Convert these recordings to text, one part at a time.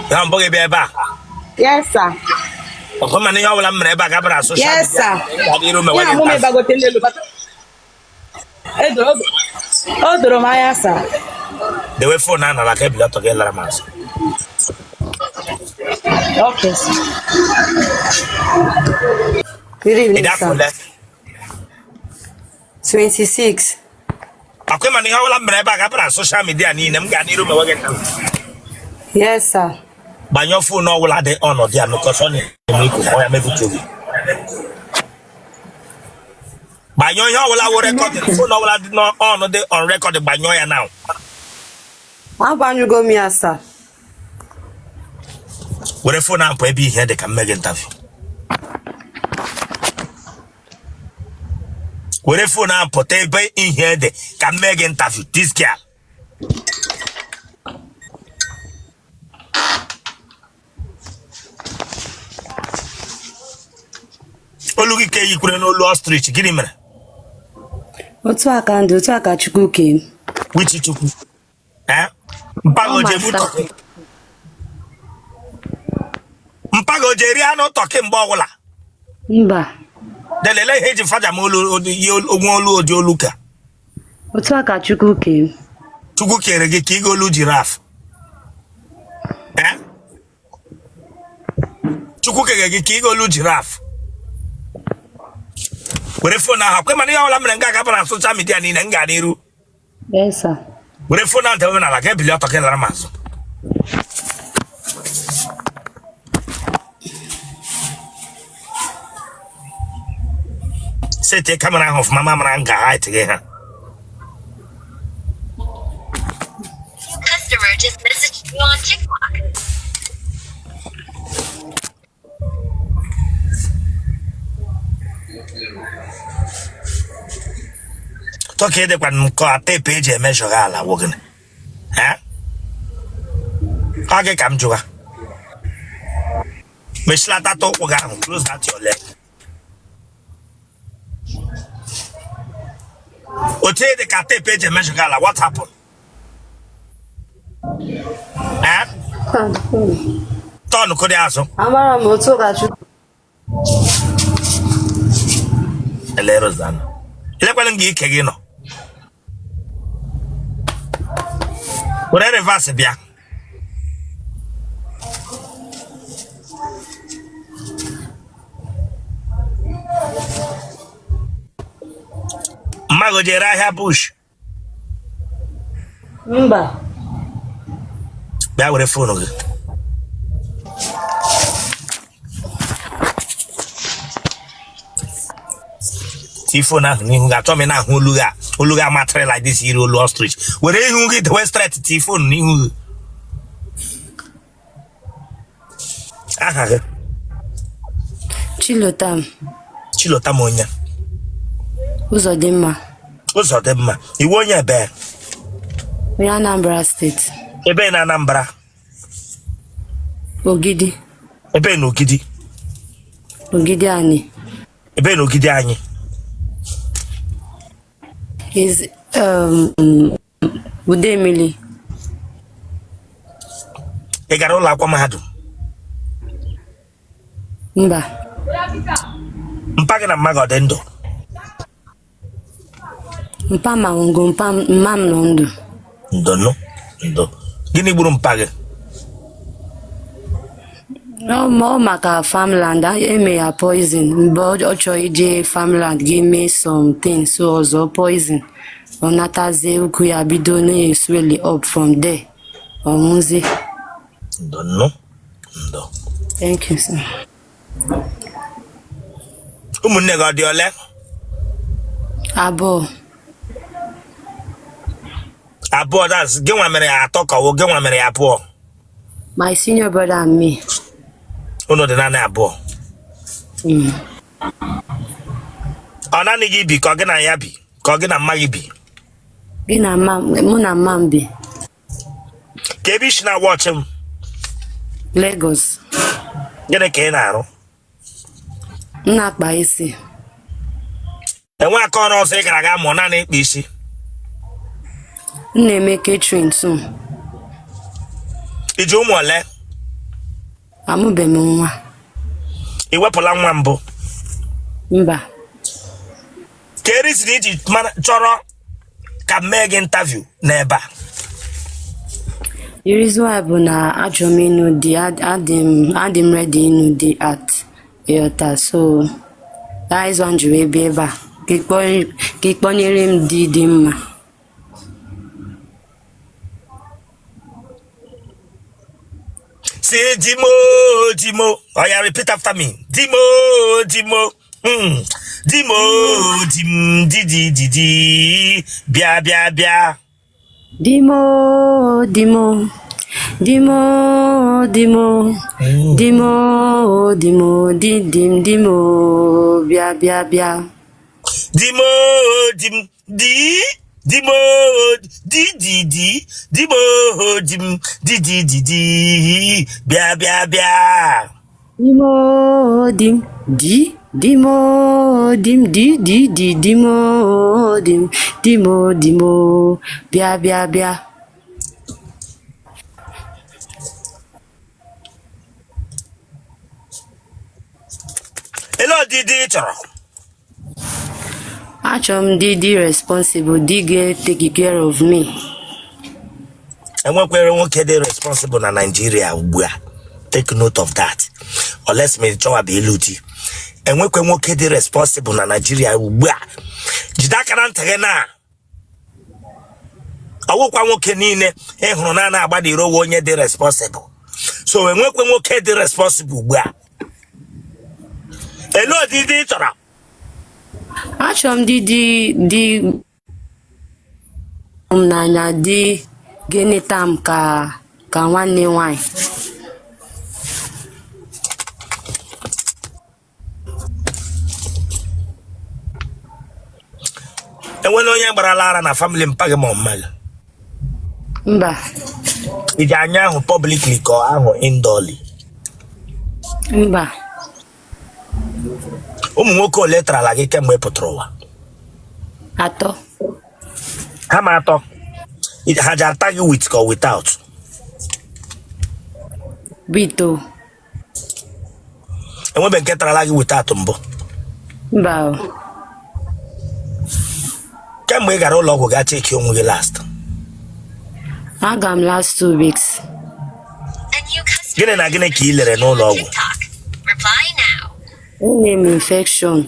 Ya mbụ gị bịa ebe a? Yes, sir. Ọkụ mana ihe ọbụla m mere ebe a gabara social Yes, media. sir. Ga n'iru mewe Ya gị mụ m nta. ịgbagote n'elu bata. O doro m anya, sir. Dewe phone a nara ka ebili ọtọ gị lara m azụ. Okay, sir. Good Ị evening, dị afọ sir. ole? 26. Ọkụ mana ihe ọbụla m mere ebe a gabara social media niile, m ga n'iru mewe gị nta. Yes, sir. Gbanyụọ phone ọbụla dị ọnọdụ ya mekọsọ na-eme iko ọ ya mebutu gị. Gbanyụọ ihe ọbụla wụ recording, phone ọbụla dị n'ọnụ dị on record, gbanyụọ ya now. Agbanyụgo m ya, sir. Were phone ahụ pụọ ebe ihe dị ka m mee gị interview. Were phone ahụ pụta ebe ihe dị ka m mee gị interview, this girl. Olu gị ka eyikwere n'olu ostrich, gịnị mere? Otu a ka m dị, otu a ka Chukwu kee m. Which Chukwu? Eh? Mpa gị Ọ o ji egbu masa. turkey? Mpa gị o ji eri anụ turkey mgbe ọbụla? Mba. Delele ihe eji faja ma olu onwe olu odi olu ka. Otu a ka Chukwu kee m. Chukwu kere gị ka ị ga olu giraffe. Eh? Chukwu kere gị ka ị ga olu giraffe. Were phone ahụ kwe mana ihe ọbụla mere nga agaba na social media niile m ga n'iru. Yes, sir. Were phone ahụ dewe n'ala ka ebili ọtọ gị lara m azụ. Sete camera ahụ ọfụma ma mara nga height gị ha. Customer just messaged you on TikTok. Tọka ịdịkwa nke a tape eji emejọghị ala wụ gịnị? Eh? Ọ gị ka m jụga. Mechilata ụkwụ gị ahụ, close that your leg. Otu dị ka tape eji emejọghị ala, what happened? Eh? Turn kụdị azụ. Amara m otu ka Chukwu. Ele Rosanna. Elekwala nga ike gị nọ. Were reverse bịa. Mma gị jere ahịa bush. Mba. Bịa were phone gị. Tii phone ahụ n'ihu gị, achọ m ị na-ahụ olu gị a olu gị amatịrị like this yiri olu ostrich. Were ihu gị dewe straight, tii phone n'ihu gị. Aha gị? Chilotam. Chilotam onye? Ụzọdịmma. Ụzọdịmma. Ị wụ onye ebe? Onye Anambra State. Ebe na Anambra? Ogidi. Ebe na Ogidi? Ogidi anyị. Ebe na Ogidi anyị? Is Udemili. Ị gara ụlọ akwụkwọ mahadum? Mba. Mpa gị na mma gị ọ dị ndụ? Mpa m anwụgo, mpa mma m nọ ndụ. Ndo nụ, ndo. Gịnị gburu mpa gị? Ọ maka farmland eme ya poison mgbe ọ chọrọ ije farmland ga-eme something, so ọ zọọ poison, ọ natazie ukwu ya bido na-eswell up, from there ọ nwụzie. Ndo nụ, ndo. Thank you, sir. Ụmụnne gị ọ dị ole? 2. 2, that's gị nwa mere ya 3 ka ọ wụ gị nwa mere ya 2? My senior brother and me. Unu dị naanị 2? Mm. Ọ naanị gị bi ka ọ gị na ya bi ka ọ gị na mma gị bi? Gị na mma mụ na mma m bi. Kee ebe i si na-watch m? Lagos. Gịnị ka ị na-arụ? M na-akpa isi. Enwe aka ọrụ ọzọ ị gara aga mụọ, naanị ịkpa isi? M na-eme catering too. I ji ụmụ ole? Amụbeghị m nwa. Ị wepụla nwa mbụ? Mba. Ka reason i ji chọrọ ka m mee gị interview n'ebe a? The reason why bụ na achọrọ m ịnụ di, adị m ready ịnụ di at ịghọta, so that is why m ji wee bịa ebe a ka ị kpọnyere m di dị mma. Say di m o, di m o. Oya, repeat after me. Di m o, di m o. Di m o, di m, di di di di. Bịa bịa bịa. Di m o, di m o. Di m o, di m o. Di m o, di m o, di di m, di m o. Bịa bịa bịa. Di m o, di m, di di m o, di di di di m o, di m, di di di di, bịa bịa bịa. Di m o, di m, di di m o, di m, di di di di m o, di m, di m o, di m o, bịa bịa bịa. Ele ụdị di ị chọrọ? Achọrọ m di dị responsible, di ga-take care of me. Enwekwere nwoke dị responsible na Nigeria ugbu a, take note of that, unless ma ị chọwa bụ ịlụ di. Enwekwe nwoke dị responsible na Nigeria ugbu a. Jide aka na ntị gị na ọ wụkwa nwoke niile ị hụrụ na na-agba n'iro wụ onye dị responsible. So enwekwe nwoke dị responsible ugbu a. Ele ụdị di ị chọrọ? Achọrọ m di dị dị m n'anya, di ga-eneta m ka nwanne nwanyị. Enwela onye gbarala ara na family mpa gị ma ọ mma gị? Mba. Ị ji anya ahụ publicly ka ọ ahụ indoorly? Mba. Ụmụ nwoke ole tarala gị kemgbe ị pụtara ụwa? Atọ. Ha ma atọ. Ha ji ata gị with ka ọ without? With o. Enwebe nke tarala gị without mbụ? Mba o. Kemgbe ị gara ụlọ ọgwụ gaa cheki onwe gị last? Aga m last 2 weeks. Gịnị na gịnị ka ị lere n'ụlọ ọgwụ? Ene m infection,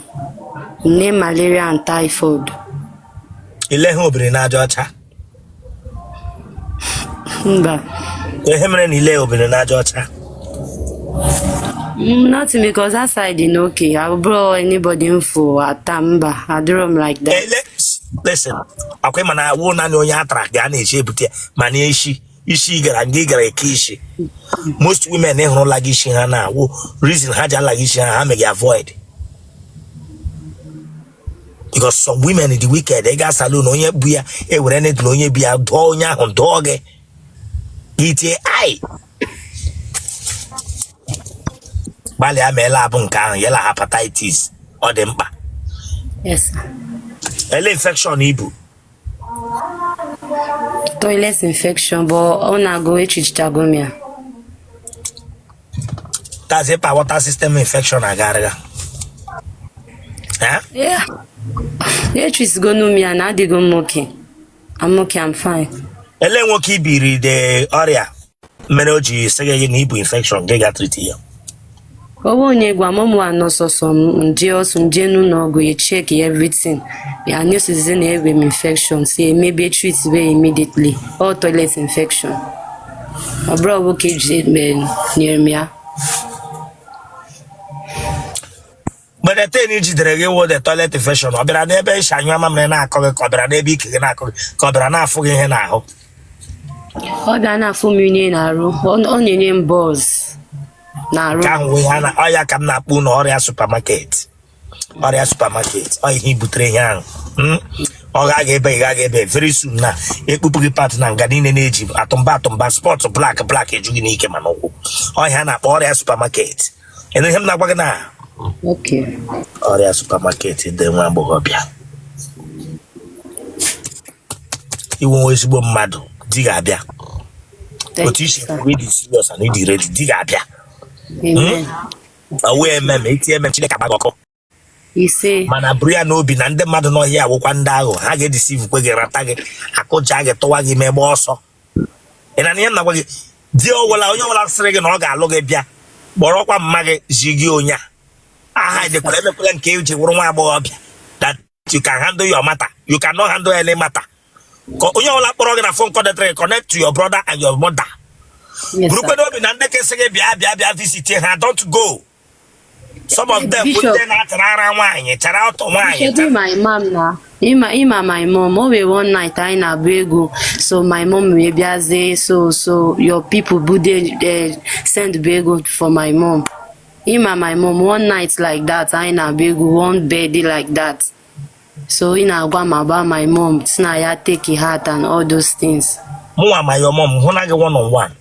nne malaria and typhoid. Ile ha obiri n'aja ọcha? Mba. Ihe mere na ile obiri n'aja ọcha? Nothing, because that side dị okay. I bụrụ anybody m fụ ata, mba, adịrọ m like that. Ele, listen, akwa ịma na awụ naanị onye a tara ga na-eji ebute ya, mana isi isi gara nga ị gara eke isi. Most women ị hụrụ laga isi ha na-awụ reason ha ji alaga isi ha, ha megị avoid, because some women dị wicked. Ị gaa salon, onye bu ya ewere needle, onye bu ya dụọ onye ahụ, dụọ gị, gị tie ai. Gbalịa ma ele abụ nke ahụ yela hepatitis, ọ dị mkpa. Yes, sir. Ele infection ibu? Toilet infection, but ọ na-agụ echichago m ya. That's ịpa water system infection agarịga. Eh? Yeah. Echisigonu m ya na adịgo m okay. I'm okay, I'm fine. Ele nwoke ibiri de ọrịa mere o ji sị gị na ibu infection gị ga treat ya? Owe onye gwa m ụmụ anọ sọsọ m nje ọsọ nje n'ụlọ ọgwụ ya check everything ya nurses na enwe m infection, si emebie treat we immediately, all toilet infection. Ọ bụrụ nwoke ji nyere m ya. Mgbe the thing jidere gị wụ the toilet infection, ọ bịara n'ebe ịsha anyụ mamịrị na-akọ gị, ka ọ bịara n'ebe ike gị na-akọ gị, ka ọ bịara na-afụ gị ihe n'ahụ? Ọ bịa na-afụ m ihe n'arụ, ọ na-enye m buzz n'arụ. Ka ahụ wụ ihe a na ọ ya ka m na-akpọ ụlọ ọrịa supermarket, ọrịa supermarket. Ọ ihe butere ihe ahụ. Ọ gaghị ebe, ị gaghị ebe very soon na ekpupụ gị pant na nga niile na-eji atụmba atụmba spot black black eju gị n'ike ma n'ụkwụ. Ọ ihe a na-akpọ ọrịa supermarket. Ịnụ ihe m na-agwa gị na Okay. ọrịa supermarket dị. Nwa agbọghọbịa, iwu nwa ezigbo mmadụ, di ga-abịa. Thank Otu you, isi sir. ịdị serious and ịdị ready, di ga-abịa. Amen. Ọwụ emem eti emem, Chineke agba gị ọkụ. Ise. Mana buru ya n'obi na ndị mmadụ n'ọhịa awụkwa ndị aghụghọ. Ha ga-edeceive kwe gị, rata gị, akụja gị, tụwa gị, mee gba ọsọ. Ị na ihe m na-agwa gị, di ọwụla, onye ọbụla sịrị gị na ọ ga-alụ gị, bịa kpọrọkwa mma gị zi gị onye a aha dịkwara. Emekwala nke eji wụrụ nwa agbọghọbịa that you can handle your matter. You cannot handle any matter. Ka onye ọbụla kpọrọ gị na phone connect gị, connect to your brother and your mother. Yes, sir. Burukwe n'obi na ndị kesị gị bịa bịa bịa visit ha, don't go. Some of them bụ Bishop. ndị na-achara ara nwaanyị, chara ọtọ nwaanyị. Shebi my mom na ịma my mom o wee one night anyị na-agba egwu, so my mom wee bịazie, so your people bude send bụ ego for my mom. Ịma my mom, one night like that anyị na-agba egwu, one birthday like that, so ị na-agwa m about my mom, si na ya take heart and all those things. Mụnwa ma your mom hụ na gị one on one?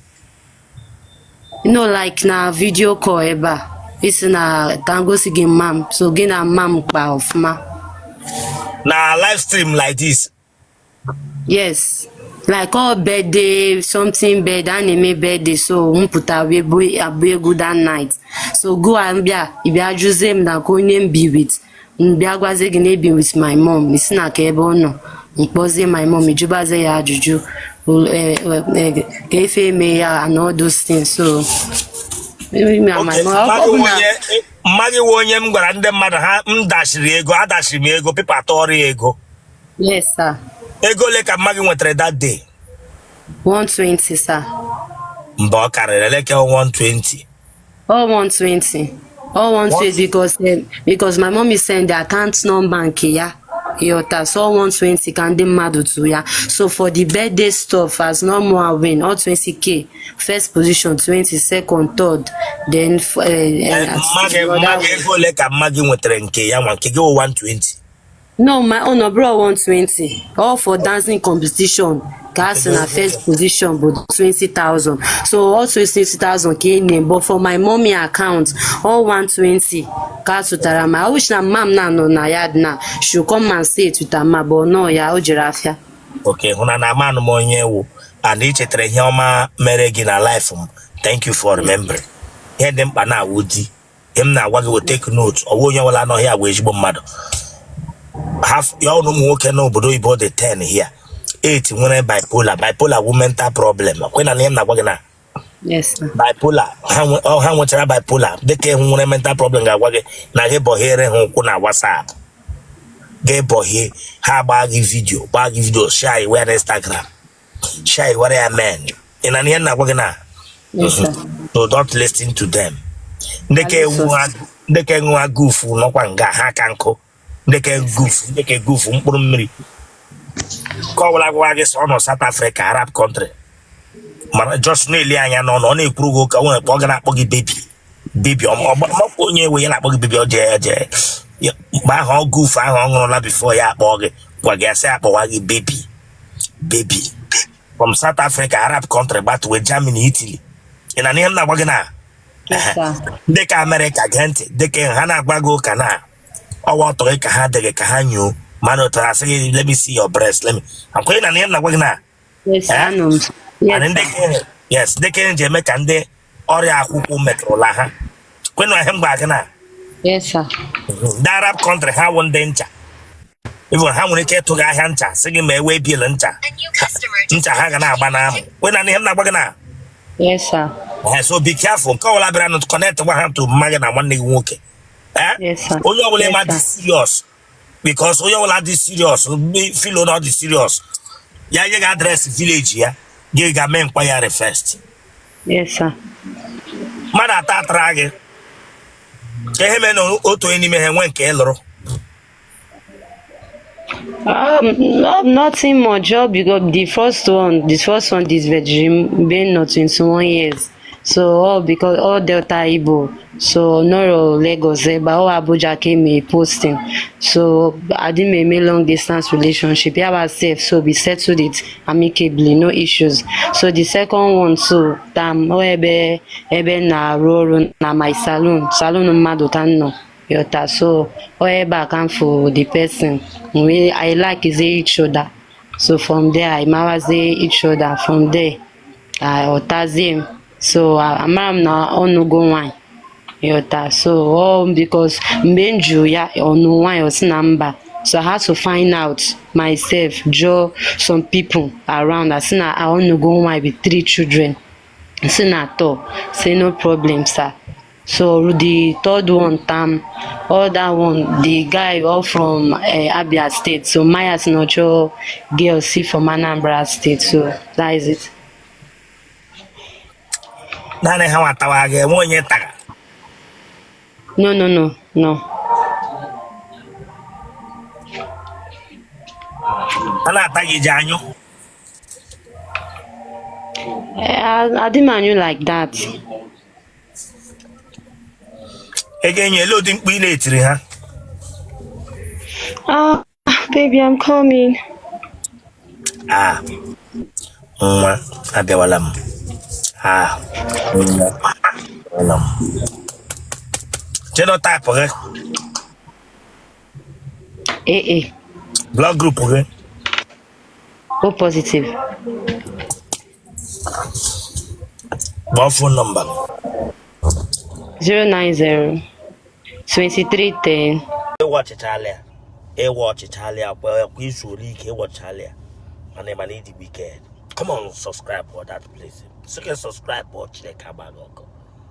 Like na video call ebe a, isi na ka ngosi gị mma m, so gị na mma m kpa ọfụma. Na live stream like this? Yes, like all birthday, something birthday, a na-eme birthday, so m pụta wee bụ agba egwu that night, so go and bịa, ị bịa jụzie m na ka onye m bi with, m bịa gwazie gị na ebi with my mom, isi na ka ebe ọ nọ, mkpọzie my mom, ịjụbazie ya ajụjụ ka efe eme ya and all those things, so me and my Okay, mom ọ bụ na mma gị wụ onye m gwara ndị mmadụ ha m dashiri ego, adashiri m ego, people atọrọ ya ego? Yes, sir. Ego ole ka mma gị nwetara that day? 120, sir. Mba, ọ karịrị eleke 120. All 120. All 120 because my mommy send the account number nke ya. Yota, so all 120 ka ndị mmadụ tụ ya. So for the birthday stuff, as normal win, all 20K. First position 20, second, third, then Mma gị ego ole ka mma gị nwetara nke ya nwa, nke gị wụ 120? No, my own bro 120. All for dancing competition. Ka a sị na first position bụ 20,000. So all 20,000 ka e nye, but for my mommy account, all 120 ka a tụtara ma. I wish na mma m na nọ na yard na she come and say it with her ma, but no ya o jere afịa. Okay, hụ na na amanụ m onye wụ and ị chetara ihe ọma mere gị na life m. Thank you for remembering. Ihe dị mkpa na-awụ di, ihe m na-agwa gị wụ take note. Ọwụ onye ọbụla anọghị agwa ezigbo mmadụ. Half ya ụnụ ụmụ nwoke n'obodo oyibo dị 10 here, 8 nwere bipolar. Bipolar wụ mental problem. Kwe na ihe m na-agwa gị na Yes, sir. Bipolar ha ha nwechara bipolar, dịka ịhụ nwere mental problem, ga-agwa gị na gị bọhiere ha ụkwụ na WhatsApp, gị bọhie ha, gbaa gị video, gbaa gị video, share iwe ya na Instagram, share iwere ya men. Ị na ihe m na-agwa gị na Yes, sir. So don't listen to them. Ndị ka Alụso. ndị ka enwe gufu nọkwa nga ha ka nkụ, ndị ka gufu, ndị ka gufu mkpụrụ mmiri ka ọ bụla gwa gị sọ ọ nọ South Africa, Arab country, mana just na-eli anya n'ọnụ, ọ na-ekwuru gị ụka, o nwere ọ ga na-akpọ gị baby, baby, ọmakwa onye ewe ya na-akpọ gị baby. Ọ jee jee mgbe ahụ ọ gufu ahụ ọ ṅụrụla before ya akpọ gị, gwa gị asị akpọwa gị baby, baby from South Africa, Arab country, gbatuwe Germany, Italy. Ị na ihe m na-agwa gị na Yes, sir. Ndị ka Amerịka, gee ntị, dịka ha na-agwa gị ụka na ọwa ọtọ gị ka ha dịghị ka ha nyoo mana ụtara asị gị, "Let me see your breast, let me." Akwenye na ihe m na-agwa gị na Yes, Eh? anọ m. Yes, And ndị sir. Yes, ndị kenye ji eme ka ndị ọrịa akwụkwọ metụrụla ha. Kwenụ ihe m gwara gị na Yes, sir. Ndị Arab country, ha wụ ndị ncha. Even ha nwere ike ịtụ gị ahịa ncha, sị gị ma ewee bill ncha. A new customer just Ncha ha ga na-agba n'amụ. Kwe na ihe m na-agwa gị na Yes, sir. So be careful. Nke ọbụla bịara nụ connect gwa ha to mma gị na nwanne gị nwoke. Eh? Yes, sir. Onye ọbụla Yes, ịma dị sir. serious, because onye ọbụla dị serious feel na ọ dị serious, ya nye gị address village ya, gị ga mee inquiry first. Yes, sir. Mmadụ atọ atara gị ka ihe mere na otu onye n'ime ha enwe nke ị lụrụ? No, nothing much. Just because the first one, this virgin, been not 21 years. So all because all Delta Igbo. So no Lagos, but all Abuja came a posting. So I didn't make long distance relationship. Yeah, was safe. So we settled it amicably, no issues. So the second one, so tam oh, ebe ebe na arụ ọrụ na my salon, salon mmadụ ka m nọ. Yota, so ọ ebe a ka m fụ the person we I like is each other. So from there I mawazie each other. From there I ọtazie m. So amara m na ọnụgo nwanyị. Ịghọta? So all because mgbe m jụrụ ya ọ nụ nwaanyị, ọ sị na mba. So I had to find out myself, jụọ some people around, asị na ọ nụgo nwaanyị with three children. Sị na atọ, say no problem, sir. So the third one tam, all that one, the guy all from Abia State. So Maya sị na ọ chọọ girl si from Anambra State. So that is it. Naanị ha nwatawa ga-enwe onye tara? No, no, no, no. A na-ata gị ji anyụ? Adị m anyụ like that. Ị ga-enye ele ụdị mkpu ị na-etiri ha? Ah, baby, I'm coming. Ah, nwa, abịawala m. Ah, nwa, abịawala m. Genotype gị? AA. Blood group gị? O positive. Kpọọ phone number. 090 23 10. Ịwa ọchịchalị ya, ịwa ọchịchalị ya kwa kwa izu ole ike ịwọchalị ya, mana ịma na ịdị wicked. Come on, subscribe for that place. Sị gị subscribe ọ, Chineke agbaghị ọkụ.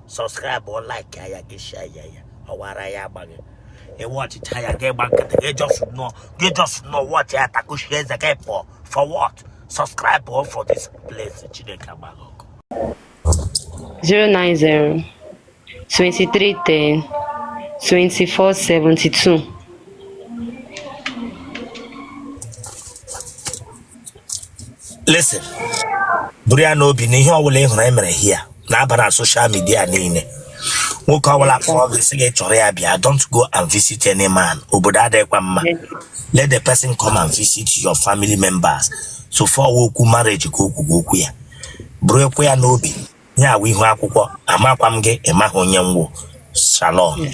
Subscribe ọ, like ya, gị share ya, ya ọwara ya agbaghị. Ịwa ọchịcha ya, gị gba nkịtị, gị just nọ, gị just nọ watch ya, takushie eze gị pụọ. For what? Subscribe ọ for this place. Chineke agbaghị ọkụ. 090 23 10 24 72. Listen, buru ya n'obi na ihe ọbụla ị hụrụ e mere here na-aba na social media niile. Nwoke ọbụla kpọrọ gị sị gị chọrọ ya bịa, don't go and visit any man. Obodo adịghịkwa mma. Let the person come and visit your family members. So far okwu marriage ka okwu okwu ya, buru ekwe ya n'obi. Ya awụ ihu akwụkwọ, amakwa m gị, ị maghị onye m wụ. Shalom.